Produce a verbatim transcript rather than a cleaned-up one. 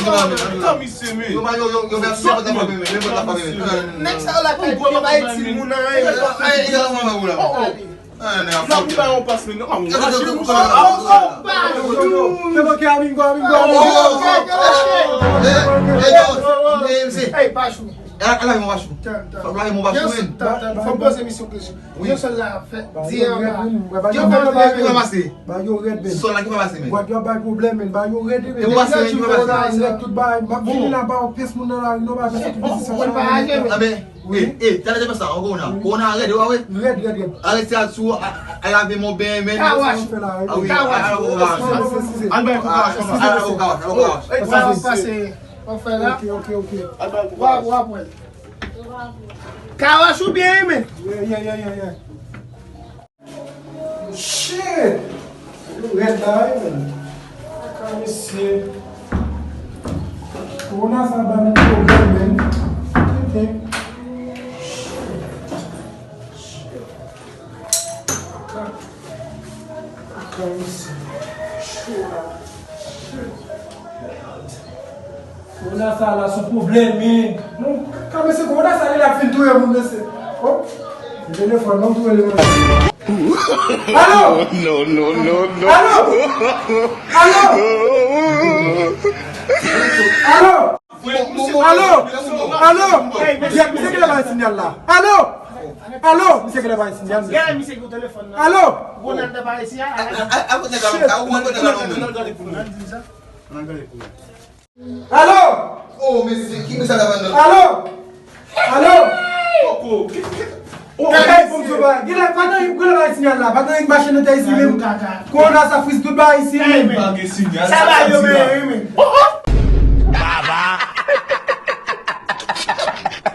Tan misye, men. Yo ba yo, yo, yo vè sou kontan pa bebe, men kontan pa bebe. Nèg sa yo la kay pye bay timoun nan, yo pa fè. Ay, yo pa fè ou la. Oh, oh. Ah, nèg ap fè. Ba yon pas, men. Oh, oh, oh, oh, oh. Fè bon, ki amingo, amingo, amingo. Oh, oh, oh. Eh, eh, yo, eh, msye. Hey, Pachou. Ala, ala, mon Pachou. Tan, tan. Fò m lage mon Pachou, men. Tan, tan. Fò m poze misye yon kesyon. Wi. Yo sòl la fè, di anba. Yo fè mwen leve. Ki pa pase? Ba yo rèd, men. Sòl la ki pa pase, men. Gwad yo ap bay pwoblèm, men. Ba yo rèd, men. Ki pa pase, men, ki pa pase? Rèd tout bagay. M ap vini la, ba yon pyès moun nan lari, non, ba fè soti piti sa. Ah, ben, eh, eh, talè te fè sa, ankò kowona. Kowona rèd, ou pa wè? Rèd, rèd, rèd. Arete a sou, a, a, a lave men w byen, men. Kawash. Ah, wi. Kawash. Al bay pou kawash, papa. Al bay pou kawash, al bay pou kawash. Sa pase, w ap fè la. Ok, ok, ok. Al bay pou kawash. W ap, w ap wè. Kawash ou byen, men. Yeah, yeah, yeah, yeah, yeah. Shit! Yo rèd la, wi, men. Kaka, mesye. Kowona sa ba nou pwoblèm, men. Tete. Shit. Shit. Kaka. Kaka, mesye. Cho la. Shit. Kowona sa la se yon pwoblèm, men. Non, ka mesye, kowona sa li la fin touye moun, mesye. Oh, telefòn, non, touye li, mesye. Alo? No, no, no, no. Alo? Alo? Alo? Alo? Alo? Misye genlè bay sinyal la. Alo? Alo? Misye genlè bay sinyal, mesye. Alo? Alo? Oh, mesye, ki mesye la ban nan? Alo? Alo? Alo? Koko, ki, ki, oh, hey, mesye. Bon, so ba, genlè, pa nan, genlè bay sinyal la, pa nan yon machin nan te isi menm. Kaka. Kowona sa friz tout bagay isi menm. Pa gen sinyal, sa ba yo, men, men.